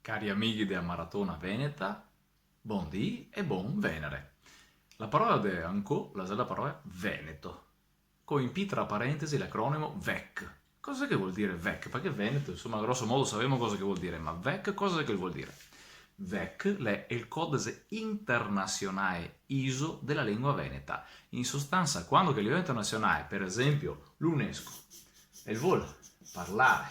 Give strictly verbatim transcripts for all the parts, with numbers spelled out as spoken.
Cari amighi de la Maratona Veneta, bondì e bon venere. La parola de ancò la xe la parola veneto, co in pi tra parentesi l'acronimo vec. Cosa che vol dire vec? Parché veneto, insoma, groso modo savemo cosa che vol dire, ma vec cosa che vol dire? Vec l'è el codice internasionale iso de la lengua veneta. In sostansa, quando che a livel internasionale, par esenpio, l'UNESCO el vol parlare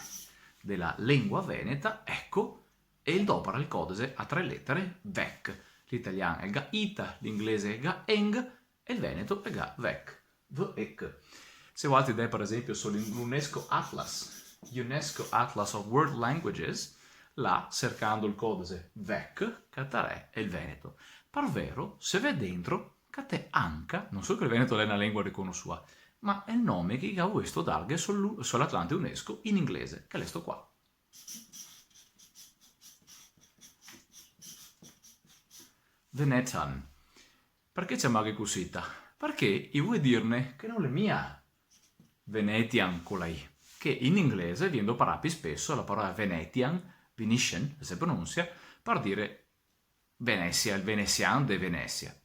de la lengua veneta, eco, el dopara el codice a tre letere, vec. L'italian el ga ita, l'inglese el ga eng, e el veneto el ga vec. V E C. Se voaltri ndè, par esenpio, so l'UNESCO Atlas, UNESCO Atlas of World Languages, là, sercando el codice vec, catarè el veneto. Par vero, se vè dentro, catè anca, no so che el veneto l'è na lengua riconosua, ma el nome che i ga voesto darghe so l'U-, so l'Atlante UNESCO in inglese, che l'è sto qua. Venetian. Parché ciamarghe cusita? Parché i vol dirne che no l'è mia Venetian co la i, che in inglese vien doparà pi speso la parola Venetian, Venetian, se pronunsia, par dire Venesia, el venesian de Venesia.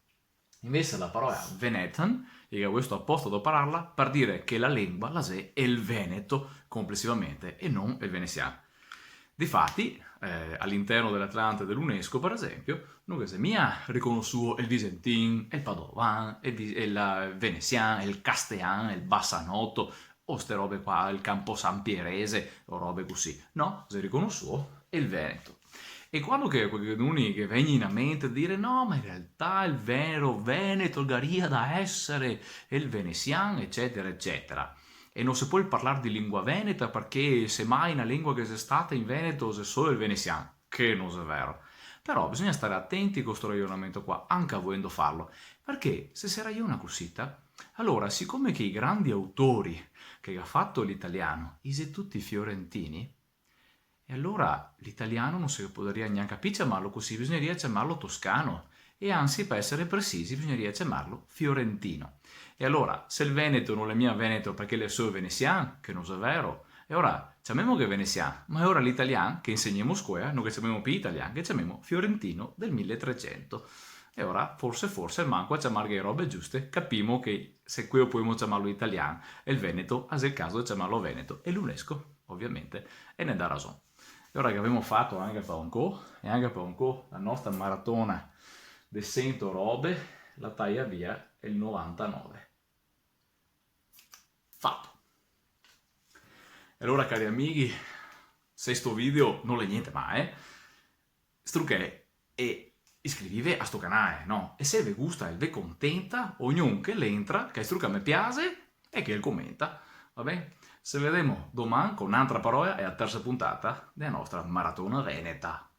Invese la parola Venetian, i ga voesto aposta dopararla par dire che la lengua la xe el veneto complesivamente e no el venesian. Difati, eh, a l'interno de l'Atlante de l'UNESCO, par esenpio, no ghe xe mia riconosuo el visentin, el padovan, el vi-, el, eh, venesian, el castean, el basanoto, o ste robe qua, el camposanpierese, o robe cusì. No, xe riconosuo el veneto. E quando che a qualcheduni ghe vegni in mente de dire: "No, ma in realtà el vero veneto el garia da esare el venesian", ecetera, ecetera. E no se pol parlar de lengua veneta parché se mai na lengua che xe stata in Veneto xe solo el venesian, che no xe vero. Però bisogna stare atenti co sto rajonamento qua, anca voendo farlo, parché se se rajona cusita, alora, sicome che i grandi autori che ga fato l'italian i xe tuti fiorentini, e alora l'italian no se podaria gnanca pi ciamarlo cusì, bisognaria ciamarlo toscan. E ansi, par esare presisi, bisognaria ciamarlo fiorentin. E alora, se el veneto no l'è mia veneto parché l'è solo venesian, che no xe vero, e alora ciamemoghe venesian, ma e alora l'italian che insegnemo a scola no ghe ciamemo pi italian, ghe ciamemo fiorentin del miletresento. E alora, forse, forse, manco a ciamarghe e robe giuste, capimo che se queo podemo ciamarlo italian, e el veneto, a xe el caso de ciamarlo veneto, e l'UNESCO, oviamente, el ne dà rason. E alora che gavemo fato anca par ancò, e anca par ancò la nostra maratona de sento robe, la taia via el novantanove. Fato. E alora, cari amighi, se sto video no l'è gnente mal, strucè e iscrivive a sto canal, no? E se ve gusta e ve contenta, ognun che l'entra, che struca me piace e che el comenta, va ben? Se vedemo doman co n'antra parola e a tersa puntata de la nostra maratona veneta.